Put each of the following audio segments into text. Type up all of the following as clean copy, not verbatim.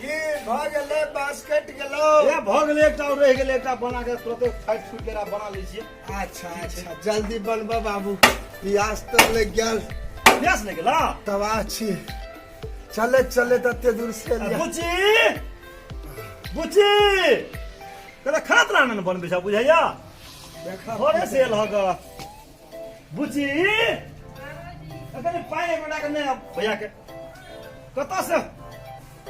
की भऽ गेलै बाँस कटि गेलौ ए भऽ गेलै एकटा और रहि गेलै एकटा बना के तुरते फाटि फूटि के बना लै छियै अच्छा अच्छा जल्दी बनबऽ बाबू प्यास तऽ लागि गेल प्यास लागि गेला तबाह छी चलैत चलैत एते दूर से एलियै। बुच्ची बुच्ची कते खाना तना ने बनबै छ बुझैया देखा घरे से एल हक बुच्ची कनि पानि एक मिनट नहि भैया के कतऽ से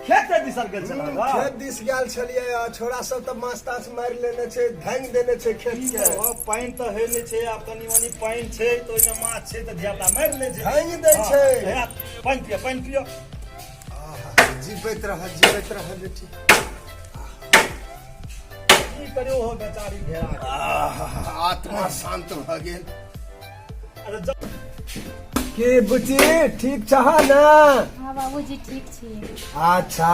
खेत दिसन गेल छल खेत दिस गेल छलियै आ छोरा सब तऽ माछ ताछ मारि लेने छै धांगि देने छै खेत के पानि तऽ होइ नहि छै आब कनि मनि पानि छै तऽ ओहिमे माछ छै तऽ धियापुता मारि लै छै धांगि दै छै भैया पानि पिय पानि पिय आहा, जीवैत रह जीवैत रह बेटी की करियो हो बेचारी भेड़ा के। आहा, आत्मा शांत भऽ गेल अरे जब की बुची ठीक छह ने हाँ बाबूजी ठीक छी अच्छा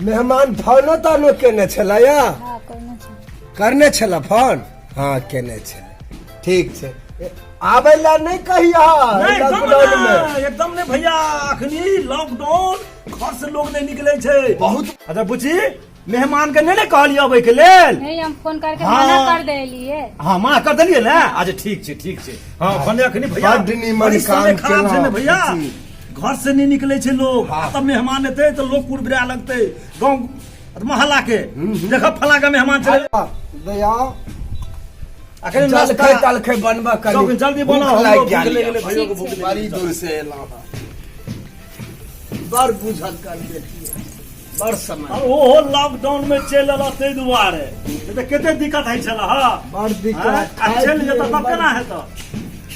मेहमान फोनो तोनो केने छलै या हाँ करने छी करने छल फोन हाँ केने छलै ठीक छै आबै ला नहि कहिया नहीं, एकदम लॉकडाउन में नहि, एकदम नहि भैया अखनी लॉकडाउन घर से लोग नहीं निकले छै बहुत अच्छा बुची मेहमान के नहीं ने कहलियै अबै के लेल नहीं हम फोन करके हाँ। मना कर देलिए हाँ मना कर देलियै ने अच्छा ठीक छै ठीक छै हाँ भने अखनी भैया बड्ड नीमन बड़ी समय काम खराब छै ने केलहुँ, भैया जी। घर से नहीं निकले छै लोग हाँ। तब मेहमान एतै तऽ लोग कुरबरा लगतै गाँव मोहल्ला के देख फला के मेहमान छै दया अखन जलखै तलखै बनबऽ कनी जल्दी बनाउ, भूख लागि हमरो भूख गेल लागि गेलै, भैयो के भूख लागि बड़ी दूर से एलहुँ हँ बड़ बुझल कर बेटी बड़ समय और ओहो लॉकडाउन में चलि एलऽ ताहि दुआरे नहि तऽ कते दिक्कत होइ छलै हँ बड़ दिक्कत आ चलि जेतऽ तब केना हेतऽ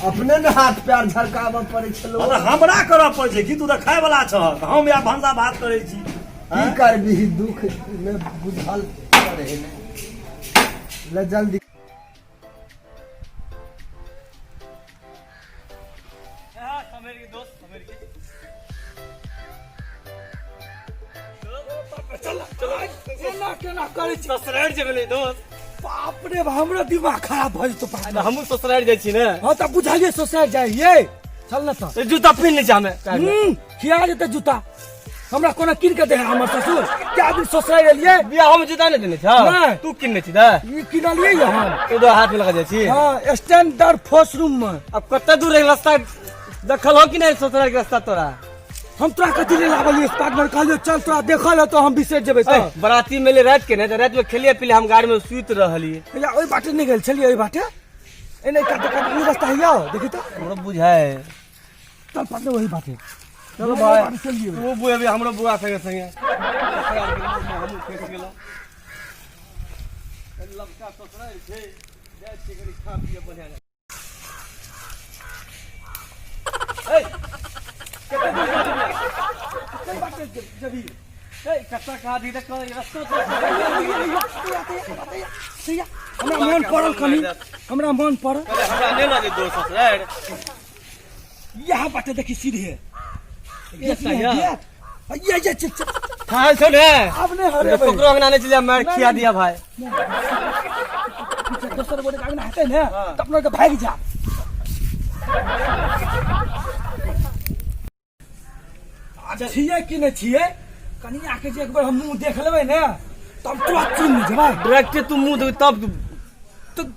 अपने ने हाथ पैर झरकाबऽ पड़ै छलै हँ, तऽ हमरा करऽ पड़ै छै कि तू तऽ खाय वाला छह तऽ हम या भनसा भात करै छी की करबिही दुख मे बुझल पड़े ने ले जल्दी केना केना करै छी ससुरारि जेबै ने दोस्त बाप रे बाप, हमरो दिमाग खराब भऽ जेतौ पागल। हमहूँ ससुरारि जाइ छी ने हाँ तऽ बुझलियै ससुरारि जाइए चल ने तऽ तऽ जूता पहिन लै छी हमे खिया जेतै जूता हमरा कोना कीन के दे हमर ससुर क्या दिन ससुरारि एलियै बियाह में जूता नहि देने छौ नहि। तू किनने छी तऽ ई किनलियै ये हम तू दो हाथ में लगा जाइ छी हाँ स्टैंडर्ड फोर्स रूम में अब कते दूर रह रास्ता देखल हो कि नहीं ससुराल के रास्ता तोरा हम तोरा कथी ले लाबलियै पार्टनर कहलियै चल तोरा देखल हेतौ हम बिसरि जेबै तऽ बराती में रात के ने तऽ रात में खेलिए पिलिए हम गाड़ी में सुति रहलिए भैया ओहि बाटे नहि गेल छलियै ओहि बाटे एने काते काते ई रास्ता हैया देखी तऽ हमरो बुझाय चल पार्टनर वही बाटे चलो भाई बाटे चलिए तू बुएबे हमरो बुआ संगे संगे हमहूँ फँसि गेलहुँ लबका ससुराल छै जाइ छियै कनि खा पिए बढ़िआँ हमरा मन पड़ल कनी हमरा मन पड़ल हमरा नहि लगे दोस्त ससुराल यहाँ बाटे देखी सीधे ये ये चिक खाल छौ ने अब नहीं हरे ककरो अंगना नहीं चलिया मार खिया दिया भाई दोसर गोटे के अंगना हेतै ने तऽ अपना के भागि जा छियै कि नहि छियै कनिया के जे एक बेर हम मुंह देख लेबै ने तब तुरंत चिन्ह जेबै डायरेक्ट तू मुंह देख तब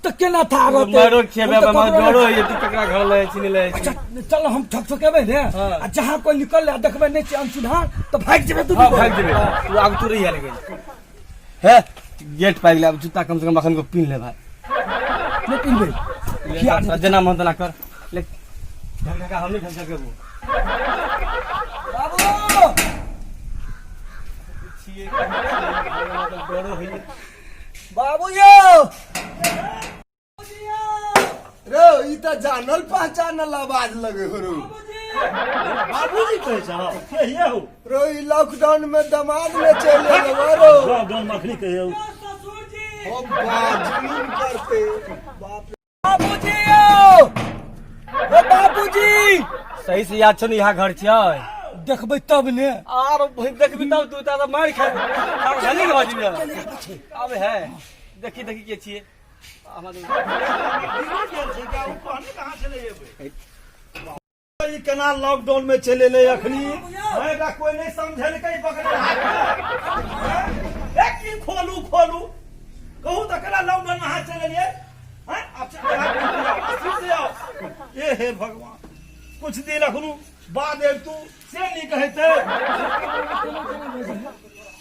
तऽ केना था रहतै मारो खेबे हम तऽ मारो ककरो डरो होइए तू ककरा घर ले छी नहीं ले छी अच्छा चल हम ठकठकेबै ने हाँ। आ जहाँ कोई निकल ले देखबै नहि छै अनचिन्हार तऽ भागि जेबै तू हाँ भाग जेबे तू आग तू रही लेकिन हे गेट पाबि गेलै आब जूता कम से कम अखन को पिन ले भाई नहि पिन्हबै जेना मन तेना कर ले ढकढका हम नहीं ढकढकेबो बाबू छियै डरो होइए बाबू यौ रो ई तऽ जानल पहचानल आवाज लगे हो रो बाबूजी कहै छह के ये हो रो ई लॉकडाउन में दमाद ने चले एलो रो लॉकडाउन में अखनी कहियो ओ बा जुलूम करते बाप रे। बाबूजी यौ ओ बाबूजी सही से याद छौ ने यहाँ घर छियै देखबै तब ने आर भाई देखबी तब तू तऽ मारि खा झली के बाजी अब है देखी देखी के छियै ई केना लॉकडाउन में चलि एलै अखनी एकरा कोई नहीं समझेलकै पकड़े हाथ में। हे भगवान, कुछ दिन अखनु बाद अबितु से नीक हेतै।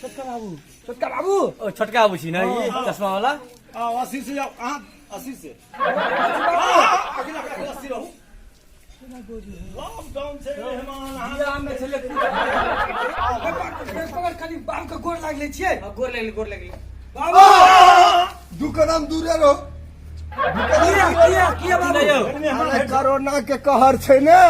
छोटका बाबू, छोटका बाबू। ओ छोटका बाबू छी ने ई चश्मा वाला? आ 80 से जाउ अहाँ, 80 से अखन 80 रहू। लॉकडाउन छै मेहमान अहाँ। बियाह में छलै। पकड़, खाली बाबू के गोर लागले छियै। गोर लगली, गोर लगली। बाबू, दू कदम दूरे रहो। किया किया किया बाबू? नहि यौ। मेहमान। अरे कोरोना के कहर छै ने,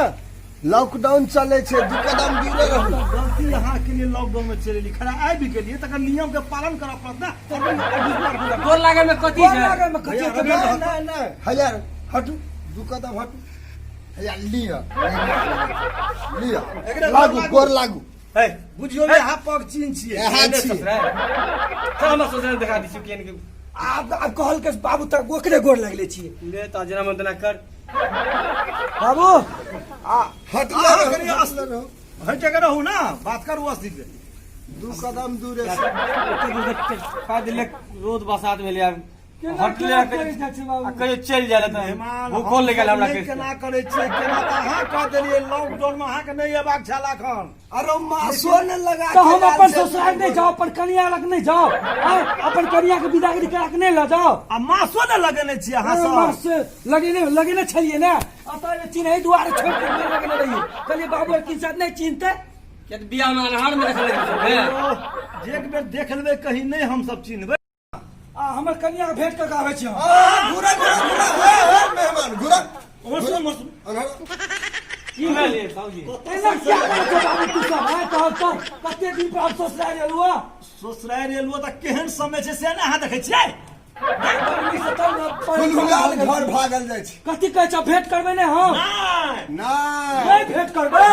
लॉकडाउन चले छै, दू कदम दूरे रहू। गलती अहाँ के लिए लॉकडाउन में चलि एली, खरा आबि गेलियै, तकर नियम के पालन करऽ पड़त ने। गोर लागल में कथी गोर छै? लागल में कथी छै? नहि नहि नहि, हजार हटू, दू कदम हटू। हजार लिअ, लिअ, एकरा लागू, गोर लागू। हे। बुझियौ ने, अहाँ पग चीन छियै। यहाँ एने छी। ससुराल। चल, हमरा ससुराल देखा दै छियौ केहन के। आब आब कहलकै बाबू तऽ ओकरे गोर लगले छियै। ले तऽ जेना मन तेना कर। बाबू। आ हटले अहाँ रहू, कनि हटले रहू। हटि के रहू ने, बात करू अस्थिर से। दू कदम दूरे से। एते दूर तक पैदल रोज बसात भेलै आब। केना हटले केना करै जाइ छै बाबू? आ कहियो चलि जाय तऽ मेहमान, भूखो लागि गेल हमरा। नहि केना करै छियै केना, तऽ अहाँ कह देलियै लॉकडाउन मे अहाँके नहि अयबाक छल एखन। अरे मासो ने लगा तऽ हम के अपन आयल छै। ससुराल नहि जाउ, अपन कनिया लग नहि जाउ? आँय, अपन कनिया के विदागरी करा के नहि लऽ जाउ? आ मासो ने लगेने छियै अहाँ सब? मास लगेने लगेने छलियै ने, एतऽ चिन्है दुआरे छोड़ि के नहि लगेने रहियै। कहलियै बाबू आर किन साथ नहि चिन्हतै। किया तऽ बियाह मे अन्हार मे देखल गेल। जे एक बेर देख लेबै कहीं नहि हमसब चिन्हबै। आ हमर कनिया के भेंट कऽ के आबै छी हम। आ, घुरा घुरा घुरा, हे हे मेहमान घुरा। उम्हर सुन, उम्हर सुन। अन्हारा। की भेल ये बाबूजी? एना किया करै छौ बाबू तू सब? आँय, कहल तऽ कते दिन पर हम ससुराल एलहुँ हँ। ससुरारि एलहुँ तऽ केहन समय छै से ने अहाँ देखै छियै? गर्मी से तब ने हुलहुलाल घर भागल जाइ छै। कथी कहै छौ, भेंट करबै ने हम? नहि। नहि। नहि भेंट करबै?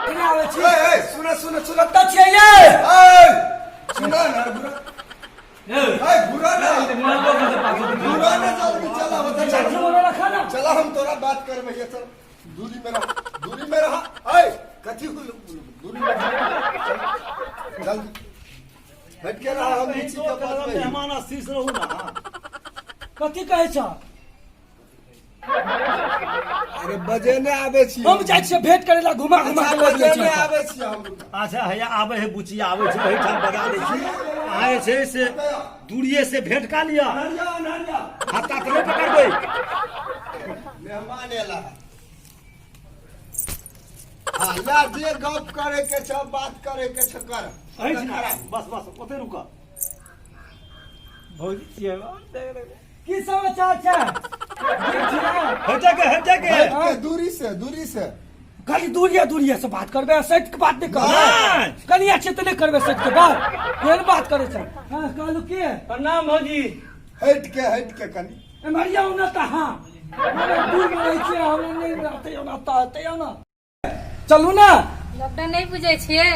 केना आबै छी? ए ए, सुन सुन सुन। कतऽ छियै ये? ए सुन ने, घुरा। ए घुरा ने, घुरा ने, जल्दी चला बता। चाची बोले रखा ना। चला, हम तोरा बात करबै। ये चल, दूरी में रह, दूरी में रह। ए कथी हुल दूरी में रह। चल, जल्दी हट के रहा, हम नीचे के बात कही। मेहमान अस्थिर से रहू ना। कथी कहै छौ? अरे बजेने आबै छी। हम जाइ छियै भेंट करै ला, घुमा घुमा अच्छा, के लऽ जाइ बजेने छियै। आबै छी हम। अच्छा, हैया आबै है बुचिया, आबै छै, एहिठाम बजा दै छी। अहाँ जे छै से दूरिये से भेंट का लिअ, हाथ ताथ नहि पकड़बै। मेहमान एला है। हाँ, ला जे गप करे के छ, बात करे के छ, कर। एहिठिना बस बस, ओतै रुक। भौजी छियै। की समाचार छै? ठीक छियै? हटे के, हटे के। हट के, दूरी से, दूरी से। खाली दूरिया दूरिया से बात करबै, सटि के बात नहि करबै। नहि। कनिया छै तऽ नहि करबै सटि के बात? केहन बात करै छै? हँ, कहलू के? प्रणाम भौजी। हट के, हट के कनी। एम्हरिया ओना तऽ हँ हमरा दूर मे रहै छियै, हमरा नहि रहतै ओना तऽ हेतै ओना। चलू ने। लॉकडाउन नहि बुझै छियै?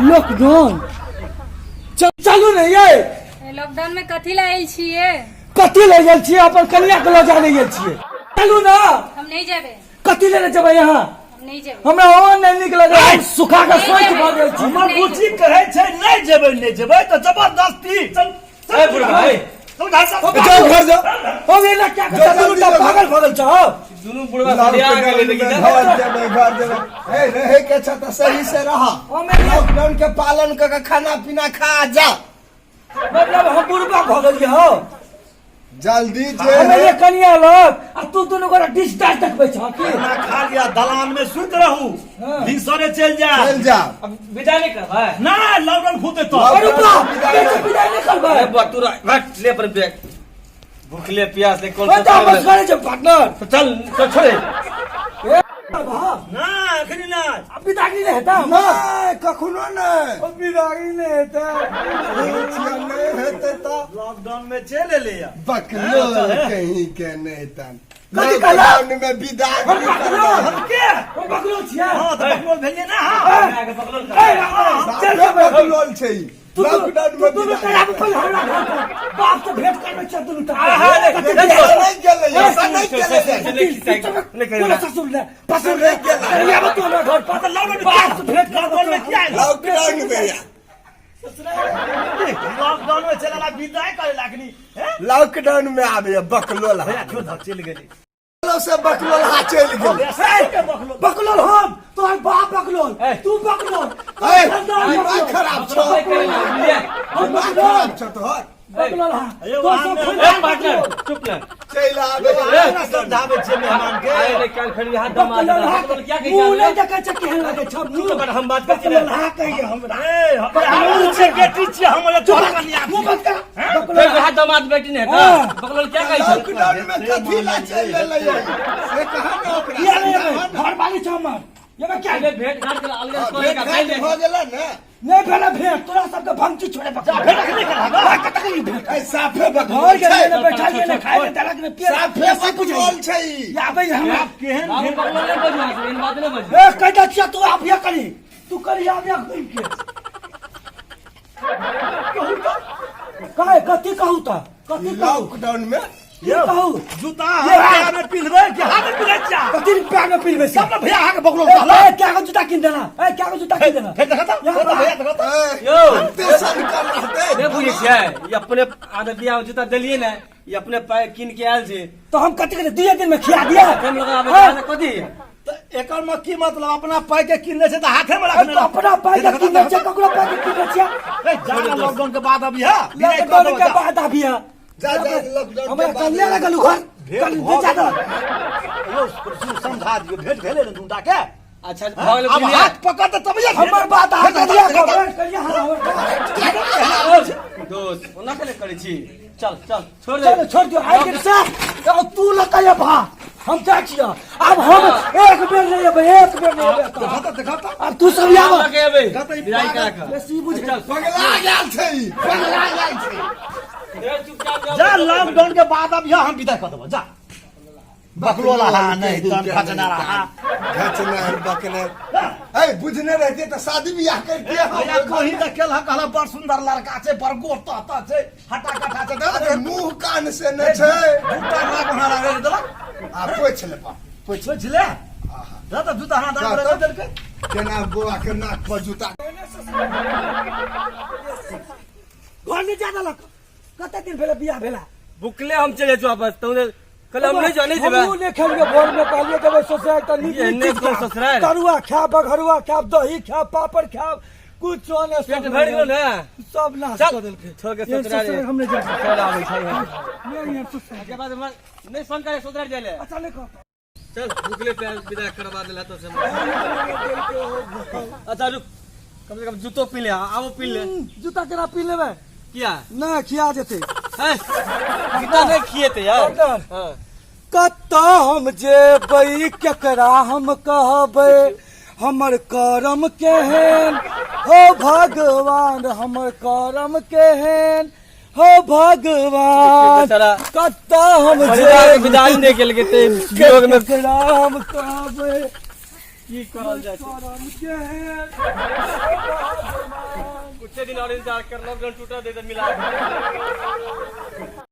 लॉकडाउन, चलू ने ये। लॉकडाउन में कथी लए आयल छियै? कथी ले गेल छियै? अपन कनिया के लऽ जाने गेल छियै। चलू ने। हम नहीं जेबै। कथी लेने जेबै यहाँ? हम नहीं जेबै। हमरा ओ नहि नीक लगै, हम सुखा के सोचि भऽ गेल छी। हमर बुची कहै छै नहि जेबै, नहि जेबै तऽ जबरदस्ती चल। चल। ए बुढ़बा, ए। चल घर जा। जाओ घर जाओ। हो गेल क्या? दुनू टा पागल भऽ गेल छौ। दुनू बुढ़बा सरिया गेलै देखी तऽ। घर जेबै, घर जेबै। ए रहे के छ तऽ सही से रह। लॉकडाउन के पालन क के खाना पीना खा जा। मतलब हम बुढ़बा भऽ गेलियै हौ? जल्दी जे हम एलियै कनिया लग आ तू दुनू गोरा डिस्टार्ज देखबै छह की? खाना खा लिया, दलान में सुति रहू। हाँ। भिनसरे चलि जा। चलि जा। अब विदा नहि करबै? नहि, लॉकडाउन खुलतै तऽ। अरे बाप, बेटा विदाई नहि करबै? अरे बा तू रह, हट ले पर बैग, भूखले प्यास ले कौन ओ तऽ हमर घरे छै पार्टनर। तो चल चल, छोड़े। ए बाप। नहि, एखनी नहि। अब विदाई नहि हेतै हमर? नहि, कखनो नहि। अब विदाई नहि हेतै? छियै, नहि हेतै तऽ लॉकडाउन में चलि एलैया। बकलोल कहीं के नहीं तन। कथी कहला? लॉकडाउन में विदा। हम बकलोल? हम के? हम बकलोल छियै? हँ, तऽ बकलोल भेलियै ने अहाँ। आके पकड़ल। ए, चल जेबै। बकलोल छै ई। तू लॉकडाउन तू में दुनू विदा। तोरा पहिले हमरा घर पर बाप से भेंट करबै छै दुनू टा। आहा, कथी ऐसा भेंट? नहीं गेलै, ऐसा नहीं गेलै। कोना ससुर ले पसुर ले कहिया तू हमरा घर पर बाप से भेंट लॉकडाउन में किया एलै? लॉकडाउन में या लॉकडाउन में चलला विदाई करे लागनी। लॉकडाउन में आबे बकलोल। भैया, छोड़, चलि गेली। चलो। से बकलोलहा चलि गेल। ए, बकलोल हम तोहर बाप बकलोल तू बकलोल ए, खानदान दिमाग बकलोल। खराब छौ, दिमाग खराब छौ तोहर। बकलोल हाँ यौ, तोहर सब ए खानदान पार्टनर बकलोल। चुप ना। चलि आबै। केना समझाबै छियै मेहमान के? आइ काल्हि फेर यहाँ दमाद बकलोल हाँ बकलोल क्या कहै मुँह नहि छै? देखै छै केहन लगै छै मुँह। चुप कर, हम बात करै छी ने। बकलोल हाँ कहिए हमरा। ए, हम छै बेटी छियै, हमर तोहर कनिया। मुँह बंद कर। बकलोल फेर यहाँ दमाद बेटी ने हाँ। बकलोल क्या कहै छै? लॉकडाउन में कथी ला चलि एलै? से कहा ने ओकरा। किया नहि एबै? घर बाली छै हमर। एबै किया? पहिले भेंट घाट के अलगे हाँ, करे भेंट का घाट पहिले भऽ गेलै ने। नहि भेलै भेंट, तोरा सबके भंगची छोड़े बकलोल। भेंट अखने करा ना। भाग कतऽ गेली भेंट? ए, साफे बकलोल घर गेलियै छै। ने बैठलियै ने खाइ ने देलक ने पियै। साफे बकलोल छै ई। आबै हमरा केहन बाबू भेंट? बकलोल नहि बजू, अहाँ एहन बात नहि बजू। ए कहि दै छियै तू आबिया करी, तू करी आबिया घुमि के। कहू तऽ कहे कथी कहू तऽ कथी कहू? लॉकडाउन में की कहू? जूता हम पैर में पिन्हबै कि हाथ में पिन्है छियै? कथी पैर में पिन्हबै से? सब ने भैया अहाँके बकलोल ए, कहलक। ए, क्या को जूता किन देना? ए, क्या को जूता किन देना? फेर देखत यहाँ पर भैया देखत। ए, यौ। कते सनकल रहतै। नहि बुझै छियै, ई अपने आधा बियाह में जूता देलियै ने, ई अपने पाइ कीन के आयल छै। तो हम कथी करे 2 दिन में खिया दिया? टाइम लगा आबै हाँ। छै, कथी? तऽ एकर में की मतलब, अपना पाइ के किनने छै तऽ हाथे में ए, रखने तो अपना पाइ के किनने छै, ककरो पाइ के किनने छै? ए, जा ना, लॉकडाउन के बाद अभी है लॉकडाउन के बाद अभी है। जा जा, लॉकडाउन के हमरा बाद। कन्या लगल घर भेंट कल भऽ बेचा गेल। दल। यौ, समझा दियौ, भेंट भेलै ने दूटा के? अच्छा भऽ गेलै, अब बुझलियै? हाथ पकड़ तऽ तब हमर बात अहाँ कहिया कहबै? कहिया हमर दोस्त ओना केले करै छी? चल चल, छोड़ दे। चल छोड़ दियो। आइ के से तू लकैया भा, हम जाइ छियै आब। हम एक बेर नहि एबै, एक बेर नहि एबै। देखा देखा। आब तू सब आब। लऽ के एबै विदाई करा कऽ। बेसी बुझ। पगला गेल छै ई, पगला गेल छै। ए, चुपचाप जाउ। जा, लॉकडाउन के बाद अब यहाँ हम विदा कऽ देबो। जा बकलोला हा नहीं तन खचना रहा। घचनार बकनार। ए, बुझने रहते तऽ शादी बियाह करते हम। भैया कहीं देखेल हा, कहला बड़ सुंदर लड़का छै, बड़ गोर तह छै, हटा कटा छै। अरे मुंह कान से नहि छै। जूता नाक बना रहे देलक। आ पोछि ले पा, पोछि। सोच ले जा तऽ जूता हाथ जा रहे तऽ। देलकै। केना बौआ के नाक पर जूता। घर नहि जा देलक। कते दिन भेलै बियाह भेला? बुकले हम चले जाउ वापस तू कल हम नहीं जाने जेबै। हमहूँ नहि खेलियै। भोर में कहलियै जेबै ससुराल तऽ नीक ये नीक नहि चीज कहू खायब। ससुराल। तरुआ खायब, बघरुआ खायब, दही खायब, पापड़ खायब, कुछो नहि। पेट भरि गेलो ने? सब नाश चल कऽ देलकै। छोड़ के एहन ससुराल। ससुराल हम नहि जाय। ससुराल आबै छै नहि, एहन ससुराल। के बाद हमरा नहीं संग करे ससुराल जाय ले। अच्छा नहि कहत। चल, भूखले पे विदा करवा देला तो से। अच्छा रुक, कम से कम जूतो पी ले, आबो पी ले। जूता केना पी लेबै? किया? नहि खिया जेतै। हैं, जूता नहीं खिएते यार। डॉक्टर। हाँ। कतऽ हम जेबै, केकरा हम कहबै हमर करम केहन हो भगवान, हमर करम केहन हो भगवान। बेचारा कतऽ हम परिवार के जेबै, विदाई नहीं केलकै ते वियोग में। केकरा हम कहबै? की करल जाय छै? करम केहन। कुछ दिन और इंतजार कर, लॉकडाउन टूटा दे तो मिला।